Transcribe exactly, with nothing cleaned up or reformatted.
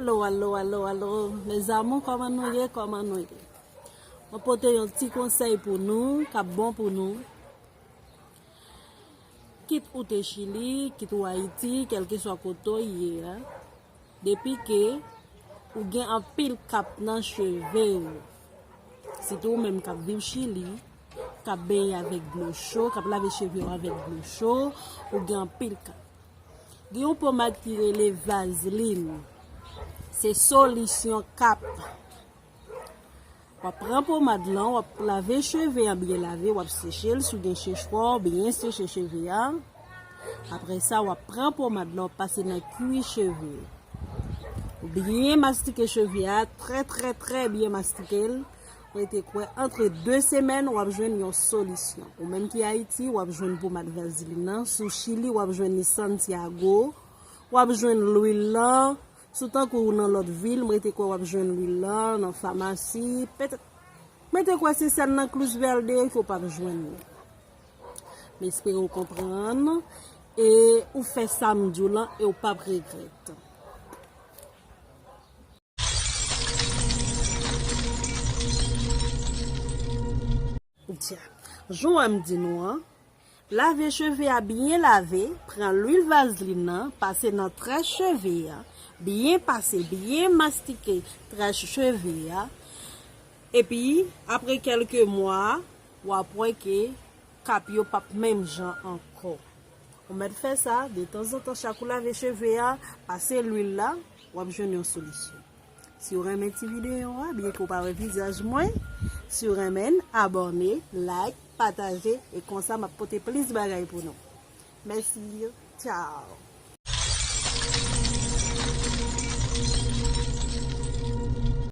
Alo, alo, alo, alo. Mes amours, kòman nou ye? Kòman nou ye? Mwen pote yon ti konsèy pou nou, k ap bon pou nou. Kit ou te Chili, kit ou Ayiti, kèlkeswa kote w ye a, depi ke ou gen anpil kap nan cheve w, sitou ou menm k ap viv Chili, k ap benyen avèk dlo cho, k ap lave cheve w avèk dlo cho, ou gen anpil kap. Gen yon pomad ki rele Vaseline. Se solisyon kap. W ap pran pomad lan, w ap lave cheve an byen lave, w ap seche l, si w gen sechwa, w byen seche cheve a. Apre sa, w ap pran pomad lan, w ap pase nan kwi cheve. Ou byen mastike cheve a, trè, trè, trè byen mastike l. Mwen te kwè antre de semèn, w ap jwenn yon solisyon. Ou menm ki Ayiti, w ap jwenn pomad Vaseline nan. Si w Chili, w ap jwenn li Santiago. W ap jwenn lwil lan. Si w tankou w nan lòt vil, mwen te kwè w ap jwenn lwil lan nan famasi. Petèt, mwen te kwè se sèl nan Cruz Verde ke w p ap jwenn li. M espere w konprann. E ou fè sa m di w lan e w p ap regrèt. Dja, jan m di nou an, lave cheve a byen lave, pran lwil Vaseline nan, pase nan trè cheve a, byen pase, byen mastike trè cheve a, epi apre kèlke mwa, w ap wè ke kap yo p ap menm jan ankò. Ou mèt fè sa, detanzantan, chak ou lave cheve a, pase lwil la, w ap jwenn yon solisyon. Si w renmen ti videyo a, byen ke w pa wè vizaj mwen, si w renmen l, abòne, like, pataje, e konsa m ap pote plis bagay pou nou. Mèsi, tchao.